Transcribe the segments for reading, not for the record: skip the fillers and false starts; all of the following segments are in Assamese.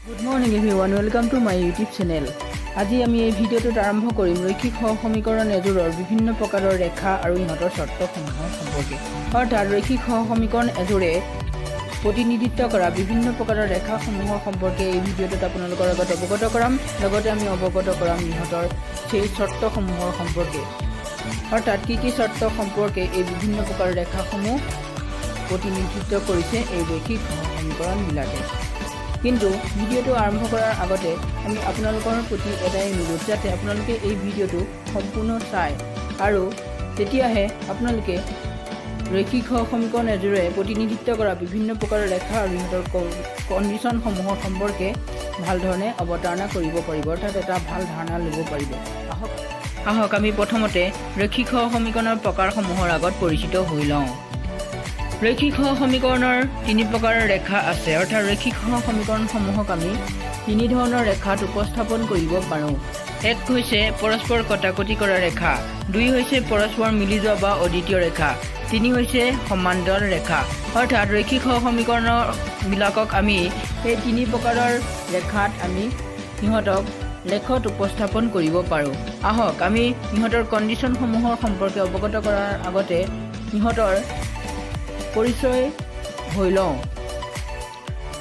Good morning everyone, welcome to my YouTube channel. আজি আমি এই ভিডিঅ'টোত আৰম্ভ কৰিম ৰৈখিক সহসমীকৰণ এযোৰৰ বিভিন্ন প্ৰকাৰৰ ৰেখা আৰু ইহঁতৰ চৰ্তসমূহৰ সম্পৰ্কে। অৰ্থাৎ ৰৈখিক সহসমীকৰণ এযোৰে প্ৰতিনিধিত্ব কৰা বিভিন্ন প্ৰকাৰৰ ৰেখাসমূহৰ সম্পৰ্কে এই ভিডিঅ'টোত আপোনালোকৰ আগত অৱগত কৰাম। লগতে আমি অৱগত কৰাম ইহঁতৰ সেই চৰ্তসমূহৰ সম্পৰ্কে, অৰ্থাৎ কি কি চৰ্ত সম্পৰ্কে এই বিভিন্ন প্ৰকাৰৰ ৰেখাসমূহ প্ৰতিনিধিত্ব কৰিছে এই ৰৈখিক সহসমীকৰণবিলাকে। কিন্তু ভিডিঅ'টো আৰম্ভ কৰাৰ আগতে আমি আপোনালোকৰ প্ৰতি এটাই অনুৰোধ, যাতে আপোনালোকে এই ভিডিঅ'টো সম্পূৰ্ণ চায় আৰু তেতিয়াহে আপোনালোকে ৰৈখিক সমীকৰণ এযোৰে প্ৰতিনিধিত্ব কৰা বিভিন্ন প্ৰকাৰৰ ৰেখা আৰু ইহঁতৰ কণ্ডিশ্যনসমূহৰ সম্পৰ্কে ভাল ধৰণে অৱতাৰণা কৰিব পাৰিব, অৰ্থাৎ এটা ভাল ধাৰণা ল'ব পাৰিব। আহক আহক, আমি প্ৰথমতে ৰৈখিক সমীকৰণৰ প্ৰকাৰসমূহৰ আগত পৰিচিত হৈ লওঁ। ৰৈখিক সমীকৰণৰ তিনি প্ৰকাৰৰ ৰেখা আছে, অৰ্থাৎ ৰৈখিক সমীকৰণসমূহক আমি তিনি ধৰণৰ ৰেখাত উপস্থাপন কৰিব পাৰোঁ। এক হৈছে পৰস্পৰ কটাকটি কৰা ৰেখা, দুই হৈছে পৰস্পৰ মিলি যোৱা বা অদ্বিতীয় ৰেখা, তিনি হৈছে সমান্তৰাল ৰেখা। অৰ্থাৎ ৰৈখিক সমীকৰণবিলাকক আমি এই তিনি প্ৰকাৰৰ ৰেখাত আমি সিহঁতক লেখত উপস্থাপন কৰিব পাৰোঁ। আহক, আমি সিহঁতৰ কণ্ডিশ্যনসমূহৰ সম্পৰ্কে অৱগত কৰাৰ আগতে সিহঁতৰ পৰিচয় হৈ লওঁ।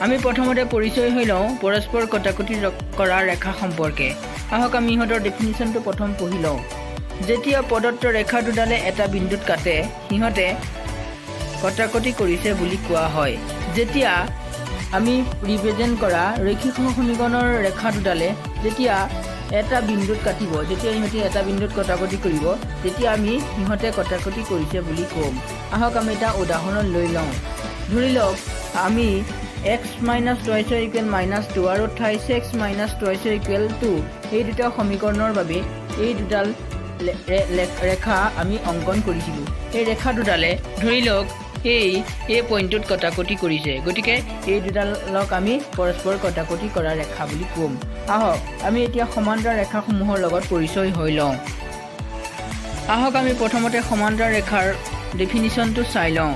আমি প্ৰথমতে পৰিচয় হৈ লওঁ পৰস্পৰ কটাকটি কৰা ৰেখা সম্পৰ্কে। আহক, আমি ইহঁতৰ ডেফিনিশ্যনটো প্ৰথম পঢ়ি লওঁ। যেতিয়া প্ৰদত্ত ৰেখা দুডালে এটা বিন্দুত কাটে, সিহঁতে কটাকটি কৰিছে বুলি কোৱা হয়। যেতিয়া আমি ৰিপ্ৰেজেণ্ট কৰা ৰৈখিক সমীকৰণৰ ৰেখা দুডালে যেতিয়া এটা বিন্দুত কাটিব, যেতিয়া ইহঁতে এটা বিন্দুত কটাকটি কৰিব, তেতিয়া আমি সিহঁতে কটাকটি কৰিছে বুলি ক'ম। আহক, আমি এটা উদাহৰণ লৈ লওঁ। ধৰি লওক, আমি x minus twice equal minus two আৰু thrice x minus twice equal two, এই দুটা সমীকৰণৰ বাবে এই দুডাল ৰেখা আমি অংকন কৰিছিলোঁ। এই ৰেখা দুডালে ধৰি লওক এই পইণ্টটোত কটাকটি কৰিছে। গতিকে এই দুডালক আমি পৰস্পৰ কটাকটি কৰা ৰেখা বুলি ক'ম। আহক, আমি এতিয়া সমান্তৰাল ৰেখাসমূহৰ লগত পৰিচয় হৈ লওঁ। আহক, আমি প্ৰথমতে সমান্তৰাল ৰেখাৰ ডেফিনিশ্যনটো চাই লওঁ।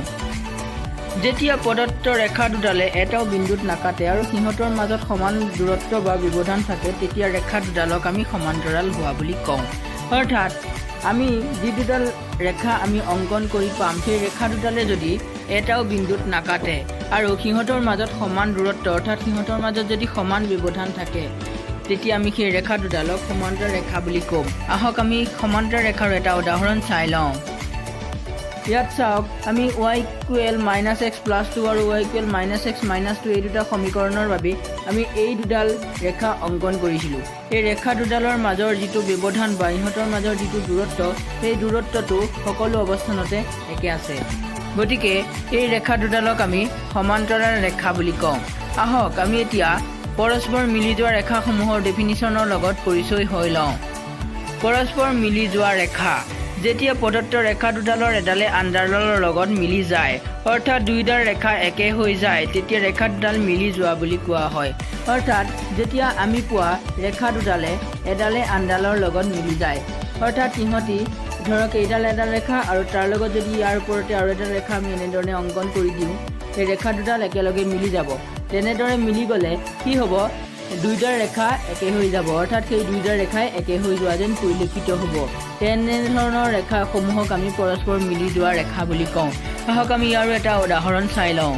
যেতিয়া প্ৰদত্ত ৰেখা দুডালে এটাও বিন্দুত নাকাটে আৰু সিহঁতৰ মাজত সমান দূৰত্ব বা ব্যৱধান থাকে, তেতিয়া ৰেখা দুডালক আমি সমান্তৰাল হোৱা বুলি কওঁ। অৰ্থাৎ আমি যি দুডাল ৰেখা আমি অংকন কৰি পাম, সেই ৰেখা দুডালে যদি এটাও বিন্দুত নাকাটে আৰু সিহঁতৰ মাজত সমান দূৰত্ব, অৰ্থাৎ সিহঁতৰ মাজত যদি সমান ব্যৱধান থাকে, তেতিয়া আমি সেই ৰেখা দুডালক সমান্তৰাল ৰেখা বুলি ক'ম। আহক, আমি সমান্তৰাল ৰেখাৰ এটা উদাহৰণ চাই লওঁ। ইয়াত চাওক, আমি y equal minus x plus two আৰু y equal minus x minus two, এই দুটা সমীকৰণৰ বাবে আমি এই দুডাল ৰেখা অংকন কৰিছিলোঁ। এই ৰেখা দুডালৰ মাজৰ যিটো ব্যৱধান বা ইহঁতৰ মাজৰ যিটো দূৰত্ব, সেই দূৰত্বটো সকলো অৱস্থানতে একে আছে। গতিকে এই ৰেখা দুডালক আমি সমান্তৰাল ৰেখা বুলি কওঁ। আহক, আমি এতিয়া পৰস্পৰ মিলি যোৱা ৰেখাসমূহৰ ডেফিনিশ্যনৰ লগত পৰিচয় হৈ লওঁ। পৰস্পৰ মিলি যোৱা ৰেখা: যেতিয়া প্ৰদত্ত ৰেখা দুডালৰ এডালে আনডালৰ লগত মিলি যায়, অৰ্থাৎ দুয়োডাল ৰেখা একে হৈ যায়, তেতিয়া ৰেখা দুডাল মিলি যোৱা বুলি কোৱা হয়। অৰ্থাৎ যেতিয়া আমি পোৱা ৰেখা দুডালে এডালে আনডালৰ লগত মিলি যায়, অৰ্থাৎ সিহঁতি ধৰক এইডাল এডাল ৰেখা আৰু তাৰ লগত যদি ইয়াৰ ওপৰতে আৰু এডাল ৰেখা আমি এনেধৰণে অংকন কৰি দিওঁ, সেই ৰেখা দুডাল একেলগে মিলি যাব। তেনেদৰে মিলি গ'লে কি হ'ব? দুয়োটা ৰেখা একে হৈ যাব, অৰ্থাৎ সেই দুয়োটা ৰেখাই একে হৈ যোৱা যেন পৰিলক্ষিত হ'ব। তেনেধৰণৰ ৰেখাসমূহক আমি পৰস্পৰ মিলি যোৱা ৰেখা বুলি কওঁ। আহক, আমি ইয়াৰো এটা উদাহৰণ চাই লওঁ।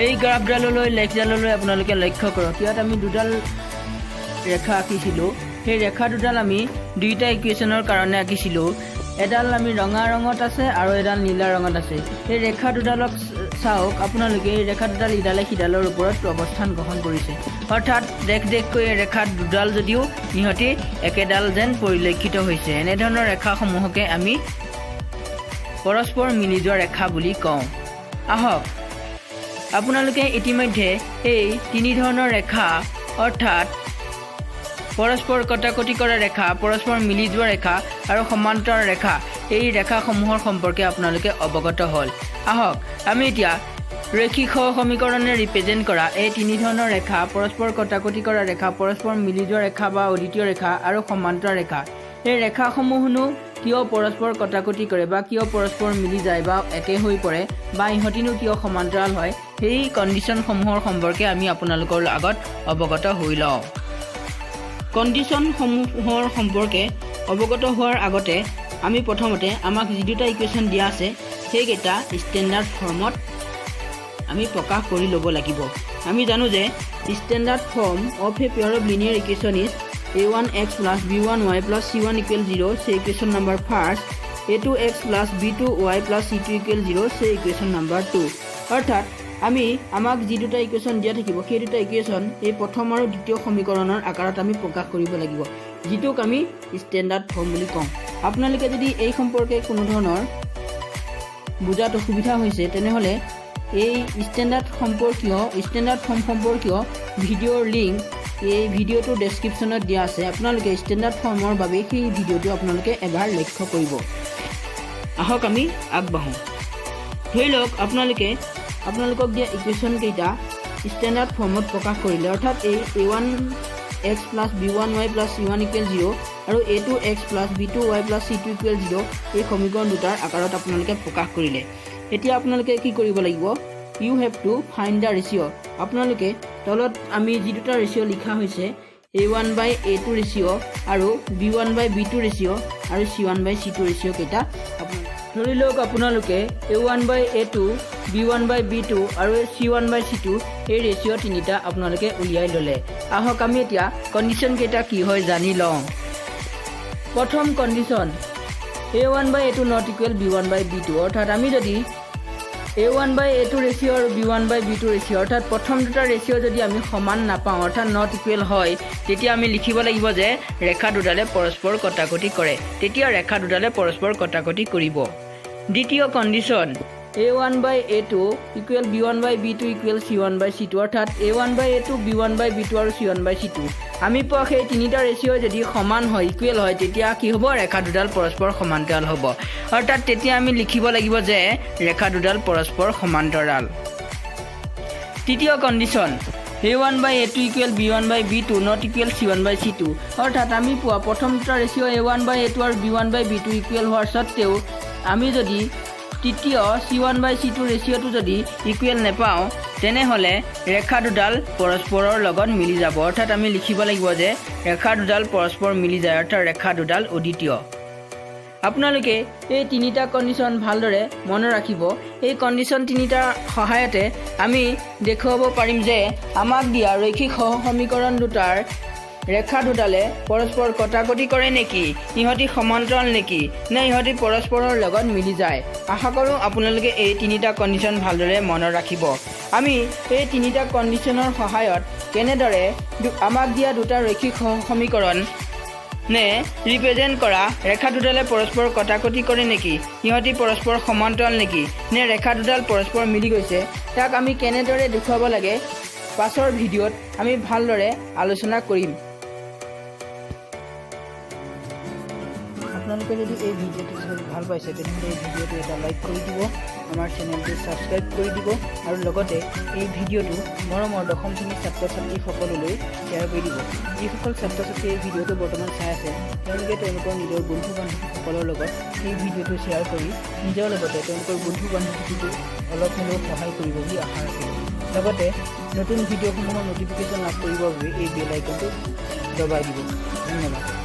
এই গ্ৰাফডাললৈ, লেখডাললৈ আপোনালোকে লক্ষ্য কৰক। ইয়াত আমি দুডাল ৰেখা আঁকিছিলোঁ। সেই ৰেখা দুডাল আমি দুইটা ইকুৱেশ্যনৰ কাৰণে আঁকিছিলোঁ। এডাল আমি ৰঙা ৰঙত আছে আৰু এডাল নীলা ৰঙত আছে। সেই ৰেখা দুডালক চাওক আপোনালোকে। এই ৰেখা দুডাল ইডালে সিডালৰ ওপৰত অৱস্থান গ্ৰহণ কৰিছে, অৰ্থাৎ দেখ দেখকৈ এই ৰেখা দুডাল যদিও ইহঁতি একেডাল যেন পৰিলক্ষিত হৈছে। এনেধৰণৰ ৰেখাসমূহকে আমি পৰস্পৰ মিলি যোৱা ৰেখা বুলি কওঁ। আহক, আপোনালোকে ইতিমধ্যে এই তিনি ধৰণৰ ৰেখা, অৰ্থাৎ পৰস্পৰ কটাকটি কৰা ৰেখা, পৰস্পৰ মিলি যোৱা ৰেখা আৰু সমান্তৰাল ৰেখা, এই ৰেখাসমূহৰ সম্পৰ্কে আপোনালোকে অৱগত হ'ল। আহক, আমি এতিয়া ৰৈখিক সমীকৰণে ৰিপ্ৰেজেণ্ট কৰা এই তিনি ধৰণৰ ৰেখা, পৰস্পৰ কটাকটি কৰা ৰেখা, পৰস্পৰ মিলি যোৱা ৰেখা বা অদ্বিতীয় ৰেখা আৰু সমান্তৰাল ৰেখা, এই ৰেখাসমূহনো কিয় পৰস্পৰ কটাকটি কৰে বা কিয় পৰস্পৰ মিলি যায় বা একে হৈ পৰে বা ইহঁতিনো কিয় সমান্তৰাল হয়, সেই কণ্ডিশ্যনসমূহৰ সম্পৰ্কে আমি আপোনালোকৰ আগত অৱগত হৈ লওঁ। কণ্ডিশ্যনসমূহৰ সম্পৰ্কে অৱগত হোৱাৰ আগতে আমি প্ৰথমতে আমাক যি দুটা ইকুৱেশ্যন দিয়া আছে, সেইকেইটা ষ্টেণ্ডাৰ্ড ফৰ্মত আমি প্ৰকাশ কৰি ল'ব লাগিব। আমি জানো যে standard form of a pair of linear equation is a one x plus b one y plus c one equal zero, say equation number first, a two x plus b two y plus c two equal zero, say equation number two। অৰ্থাৎ আমি আমাক যি দুটা ইকুৱেশ্যন দিয়া থাকিব, সেই দুটা ইকুৱেশ্যন এই প্ৰথম আৰু দ্বিতীয় সমীকৰণৰ আকাৰত আমি প্ৰকাশ কৰিব লাগিব, যিটোক আমি ষ্টেণ্ডাৰ্ড ফৰ্ম বুলি কওঁ। আপোনালোকে যদি এই সম্পৰ্কে কোনো ধৰণৰ বুজাত অসুবিধা হৈছে, তেনেহ'লে এই ষ্টেণ্ডাৰ্ড ফৰ্ম সম্পৰ্কীয় ভিডিঅ'ৰ লিংক এই ভিডিঅ'টোৰ ডেছক্ৰিপশ্যনত দিয়া আছে। আপোনালোকে ষ্টেণ্ডাৰ্ড ফৰ্মৰ বাবে সেই ভিডিঅ'টো আপোনালোকে এবাৰ লক্ষ্য কৰিব। আহক, আমি আগবাঢ়োঁ। ধৰি লওক, আপোনালোকে আপোনালোকক দিয়া ইকুৱেশ্যন কেইটা ষ্টেণ্ডাৰ্ড ফৰ্মত প্ৰকাশ কৰিলে, অৰ্থাৎ এই a one x plus b one y plus c one equal zero আৰু a two x plus b two y plus c two equal zero, এই সমীকৰণ দুটাৰ আকাৰত আপোনালোকে প্ৰকাশ কৰিলে। এতিয়া আপোনালোকে কি কৰিব লাগিব? You have to find the ratio। আপোনালোকে তলত আমি যি দুটা ৰেচিঅ' লিখা হৈছে, a one by a two ratio আৰু b one by b two ratio আৰু c one by c two ratio কেইটা ধৰি লওক, আপোনালোকে a one by a two, b one by b two আৰু c one by c two, এই ৰেচিঅ' তিনিটা আপোনালোকে উলিয়াই ল'লে। আহক, আমি এতিয়া কণ্ডিশ্যন কেইটা কি হয় জানি লওঁ। প্ৰথম condition, a one by a two not equal b one by b two। অৰ্থাৎ আমি যদি a one by a two ratio আৰু b one by b two ratio, অৰ্থাৎ প্ৰথম দুটা ৰেচিঅ' যদি আমি সমান নাপাওঁ, অৰ্থাৎ not equal হয়, তেতিয়া আমি লিখিব লাগিব যে ৰেখা দুডালে পৰস্পৰ কটাকটি কৰে। তেতিয়া ৰেখা দুডালে পৰস্পৰ কটাকটি কৰিব। দ্বিতীয় condition, a one by a two equal b one by b two equal c one by c two। অৰ্থাৎ a one by a two, b one by b two আৰু c one by c two, আমি পোৱা সেই তিনিটা ৰেচিঅ' যদি সমান হয়, ইকুৱেল হয়, তেতিয়া কি হ'ব? ৰেখা দুডাল পৰস্পৰ সমান্তৰাল হ'ব। অৰ্থাৎ তেতিয়া আমি লিখিব লাগিব যে ৰেখা দুডাল পৰস্পৰ সমান্তৰাল। তৃতীয় condition, a one by a two equal b one by b two not equal c one by c two। অৰ্থাৎ আমি পোৱা প্ৰথম দুটা ratio a one by a two আৰু b one by b two equal হোৱাৰ স্বত্তেও আমি যদি তৃতীয় c one by c two ৰেচিঅ'টো যদি ইকুৱেল নেপাওঁ, তেনেহ'লে ৰেখা দুডাল পৰস্পৰৰ লগত মিলি যাব। অৰ্থাৎ আমি লিখিব লাগিব যে ৰেখা দুডাল পৰস্পৰ মিলি যায়, অৰ্থাৎ ৰেখা দুডাল অদ্বিতীয়। আপোনালোকে এই তিনিটা কণ্ডিশ্যন ভালদৰে মনত ৰাখিব। এই কণ্ডিশ্যন তিনিটাৰ সহায়তে আমি দেখুৱাব পাৰিম যে আমাক দিয়া ৰৈখিক সহসমীকৰণ দুটাৰ ৰেখা দুডালে পৰস্পৰ কটাকটি কৰে নেকি, ইহঁতি সমান্তৰাল নেকি, নে ইহঁতি পৰস্পৰৰ লগত মিলি যায়। আশা কৰোঁ আপোনালোকে এই তিনিটা কণ্ডিশ্যন ভালদৰে মনত ৰাখিব। আমি এই তিনিটা কণ্ডিশ্যনৰ সহায়ত কেনেদৰে আমাক দিয়া দুটা ৰৈখিক সমীকৰণ নে ৰিপ্ৰেজেণ্ট কৰা ৰেখা দুডালে পৰস্পৰ কটাকটি কৰে নেকি, সিহঁতি পৰস্পৰ সমান্তৰাল নেকি, নে ৰেখা দুডাল পৰস্পৰ মিলি গৈছে, তাক আমি কেনেদৰে দেখুৱাব লাগে, পাছৰ ভিডিঅ'ত আমি ভালদৰে আলোচনা কৰিম। আপোনালোকে যদি এই ভিডিঅ'টো চাই ভাল পাইছে, তেনেহ'লে এই ভিডিঅ'টো এটা লাইক কৰি দিব, আমাৰ চেনেলটো ছাবস্ক্ৰাইব কৰি দিব আৰু লগতে এই ভিডিঅ'টো মৰমৰ দশম শ্ৰেণীৰ ছাত্ৰ ছাত্ৰীসকললৈ শ্বেয়াৰ কৰি দিব। যিসকল ছাত্ৰ ছাত্ৰীয়ে এই ভিডিঅ'টো বৰ্তমান চাই আছে, তেওঁলোকে তেওঁলোকৰ নিজৰ বন্ধু বান্ধৱীসকলৰ লগত এই ভিডিঅ'টো শ্বেয়াৰ কৰি নিজৰ লগতে তেওঁলোকৰ বন্ধু বান্ধৱীকো অলপ হ'লেও সহায় কৰিব বুলি আশা ৰাখিলোঁ। লগতে নতুন ভিডিঅ'সমূহৰ ন'টিফিকেশ্যন লাভ কৰিবৰ বাবে এই বেল আইকনটো দবাই দিব। ধন্যবাদ।